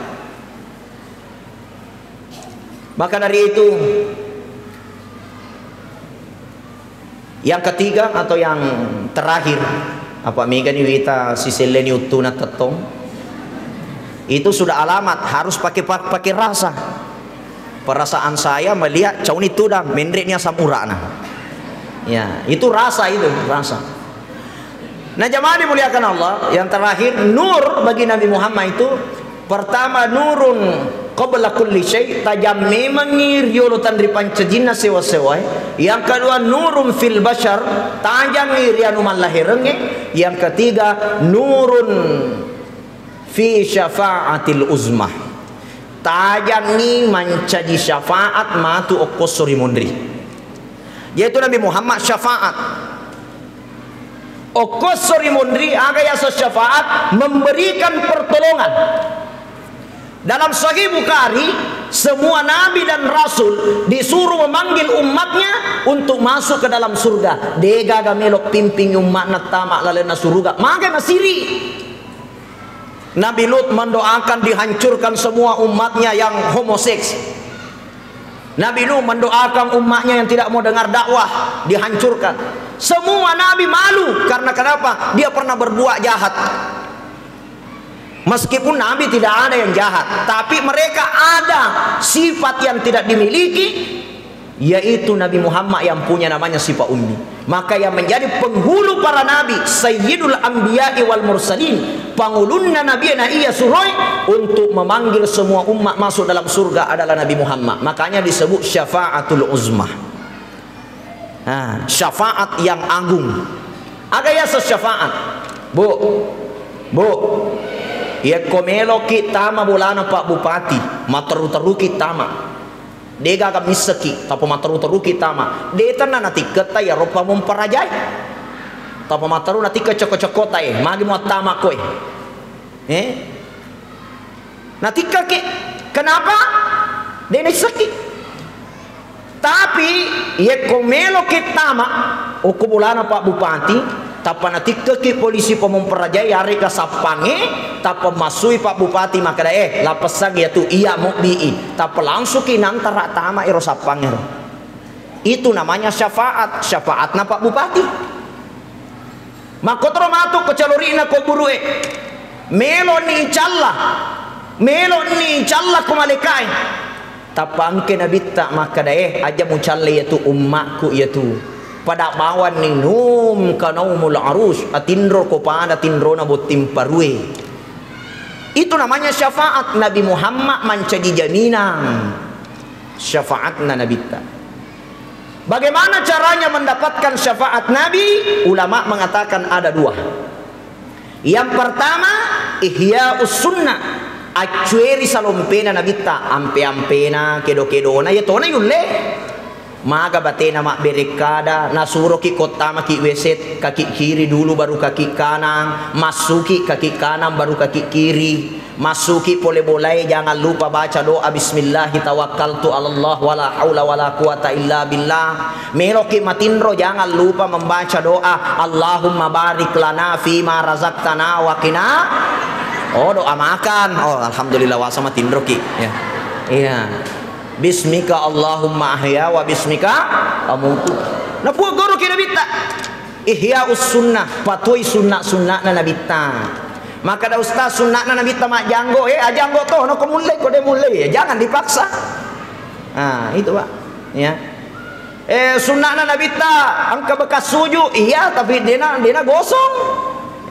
Maka dari itu, yang ketiga atau yang terakhir, apa megani wita siselleni uttuna tettong, itu sudah alamat, harus pakai, pakai rasa. Perasaan saya melihat cauni tudang, menre ni asam uratna. Ya, itu rasa itu, rasa. Nah, jamaah dimuliakan Allah, yang terakhir, nur bagi Nabi Muhammad itu, pertama, nurun qabla kulli syai, tajang memangngi riolo tanri pancajinna sewa-sewae. Yang kedua, nurun fil bashar, tajangngi ri anu mallaherengnge. Yang ketiga, nurun Fi syafa'atil uzma. Tajangngi mancaji syafaat matu okkosso ri munri. Yaitu Nabi Muhammad syafaat. Okkosso ri munri, aga yaseng syafaat, memberikan pertolongan. Dalam Sahih Bukhari, semua nabi dan rasul disuruh memanggil umatnya untuk masuk ke dalam surga. Degaga melo pimping umatna tama lalenna suruga. Magai masiri. Nabi Lut mendoakan dihancurkan semua umatnya yang homoseks. Nabi Nuh mendoakan umatnya yang tidak mau dengar dakwah, dihancurkan. Semua nabi malu karena kenapa? Dia pernah berbuat jahat. Meskipun nabi tidak ada yang jahat, tapi mereka ada sifat yang tidak dimiliki, yaitu Nabi Muhammad yang punya namanya sifat ummi. Maka yang menjadi penghulu para nabi, Sayyidul Anbiya'i wal Mursalin, pangulunna nabi na iya suroi untuk memanggil semua umat masuk dalam surga adalah Nabi Muhammad. Makanya disebut syafaatul uzma. Nah, syafaat yang agung. Aga yaseng syafaat? Bu, Bu, yekko meloki tama bolana Pak Bupati, matteru-teruki tama. Degaga misseki, tappa matteru-teruki tama. De tenna natikketta iyaro pamomparajae. Tappa matteru natikke cokko-cokkota e, magi muattama koe. Eh? Natikkaki. Kenapa? De naisseki. Tapi yekko meloki tama, okko bolana Pak Bupati, tappa natikkeki polisi pamomparajae yarega sappangnge, tappa massui Pak Bupati makkeda, "Eh, lapessang iyatu, iya mobbii." Tappa langsuki nantara tama ero sappangngero. Itu namanya syafaat, syafaatna Pak Bupati. Makkotoro matu ko calori'na ko buru'e. Meloni icalla. Meloni icalla ko malaika'e. Tappa engke nabitta makkeda, "Eh, aja mucalla iyatu ummakku iyatu. Pada bawanni num kanaumul arus, atinro ko pada tinrona botting parue." Itu namanya syafaat. Nabi Muhammad mancaji jaminan syafaatna nabitta. Bagaimana caranya mendapatkan syafaat Nabi? Ulama mengatakan ada dua. Yang pertama, ihya'us sunnah, accueri salompena nabitta, ampe-ampena, kedo-kedona, iya tona yulle. Maga batena mabberekkada, nasuroki ko tamaki weset, kaki kiri dulu baru kaki kanan, massuki kaki kanan baru kaki kiri. Massuki pole bolae, jangan lupa baca doa, "Bismillahi tawakkaltu alallah, wala haula wala quwata illa billah." Meloki matinro, jangan lupa membaca doa, "Allahumma barik lana fima razaqtana wa qina." Oh, doa makan. Oh, alhamdulillah, wasa matinroki. Ya. Iya. "Bismika Allahumma ahya wa bismika amutu." Napuak goroki nabitta. Ihya'us sunnah, patoi sunna-sunna'na nabitta. Makkeda ustaz, sunna'na nabitta majjanggo, eh, ajanggo to, no ko mulle, ko de mulle, ya, jangan dipaksa. Ah, itu, Pak. Ya. Eh, sunna'na nabitta engka bekas suju, iya, tapi dena, dena gosong.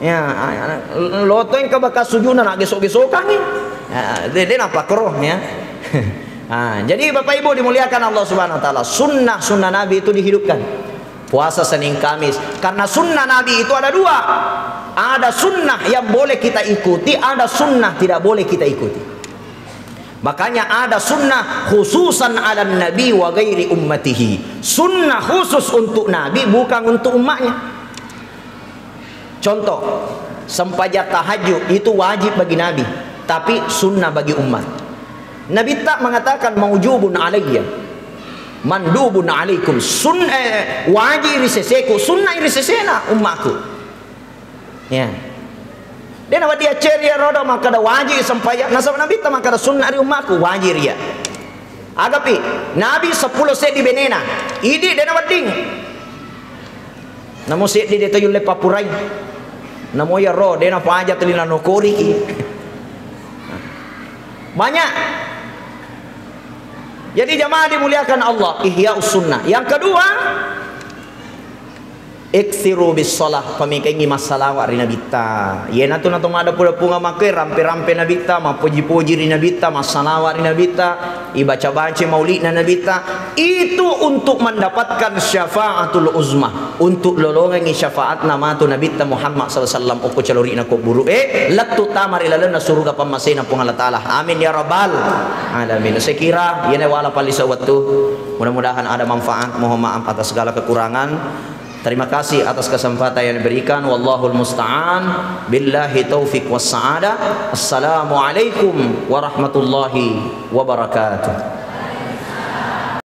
Ya, ah, ya, lo to engka bekas sujuna na gesok-gesokangi. Ya, de, dena pakro, ya. Ah, jadi Bapak Ibu dimuliakan Allah Subhanahu wa taala, sunnah-sunnah Nabi itu dihidupkan. Puasa Senin Kamis. Karena sunnah Nabi itu ada dua. Ada sunnah yang boleh kita ikuti, ada sunnah tidak boleh kita ikuti. Makanya ada sunnah khususan ala nabi wa ghairi ummatihi. Sunnah khusus untuk Nabi, bukan untuk umatnya. Contoh, sempajang tahajud itu wajib bagi Nabi, tapi sunnah bagi umat. Nabi tak mengatakan maujubun alayya, mandubun alaikum. Sun-, eh, wajib ri seseku, sunnah ri sesena ummaku. Ya. Dena wadi aceri ya rodo makkada wajib sempajang. Nasaba Nabi tak makkada sunnah ri ummaku, wajib ria. Agapi, Nabi seppulo seddi benena. Idi dena wedding. Namo seddi de to yulle pappurai. Namo ya ro, dena paja tuli nanokoriki. Banyak. Jadi jamaah dimuliakan Allah, ihya sunnah. Yang kedua, Iksiru bis shalah, pamekaingngi massalawa ri Nabitta. Iyanatu nato maddapu-dapunga makkoe, rampe-rampe Nabitta, mappoji-poji ri Nabitta, massalawa ri Nabitta, ibaca-baca mauli'na Nabitta. Itu untuk mendapatkan syafaatul uzma, untuk lolongengngi syafaatna matu Nabitta Muhammad sallallahu alaihi wasallam, okko calori'na kuburu'e, lettu tama ri lalenna suruga pammasena Puang Allah Ta'ala. Amin ya rabbal alamin. Saya kira iyana wala palisa wettu. Mudah-mudahan ada manfaat. Mohon maaf atas segala kekurangan. Terima kasih atas kesempatan yang diberikan. Wallahul musta'an. Billahi taufik was sa'adah. Assalamualaikum warahmatullahi wabarakatuh.